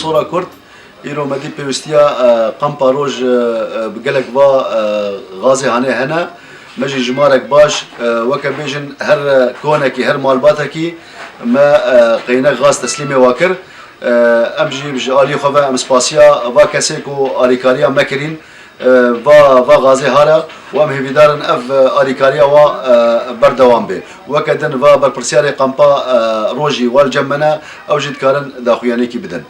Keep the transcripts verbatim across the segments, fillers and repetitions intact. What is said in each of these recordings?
Sora Kurd, îro me dî pêwîstiya, e, kampa roj, e, e, bi gelek va, e, gazê hanê hene. Me jî jimarek baş, e, weke bêjin her, e, konekî, her malbatekî me, e, qeynek gaz teslîmê wa kir. E, em jî ji alî xwe ve em spasiya va kesê ku alîkariya me kirîn, e, va, va gazê hare û em hêvîdar in ev, e, alîkariya wa, e, berdewam bê. Weke din va berpirsiyarê kampa, e, rojî wa li cem me ne, ew jî dikarin daxuyaniyekî bidin.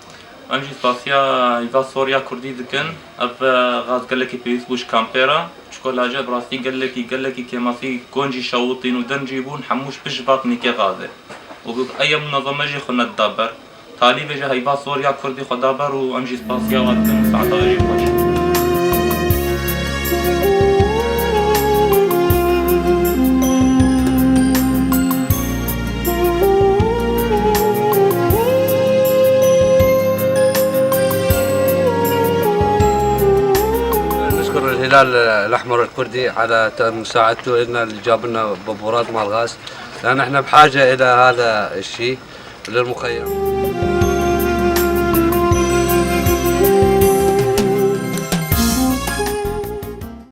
Em jî spasiya Heyva Sor ya Kurdî dikin. Ev, e, gaz gelekî pêwîst bû ji kampê re. Çiko laje bi rastî gelekî, gelekî kêmasî kon jî şewitîn û din jî bûn, hemû ji pişt vat nîkê gazê. Û bi eye munezeme jî xwe nedida ber. Talîbê ji Heyva Sor ya Kurdî xwe da ber û em jî spasiya wan dikin, saeta we jî xweş. نشكر الهلال الأحمر الكردي على مساعدته إلنا اللي جاب لنا ببورات مال غاز، لأن إحنا بحاجة إلى هذا الشيء للمخيم.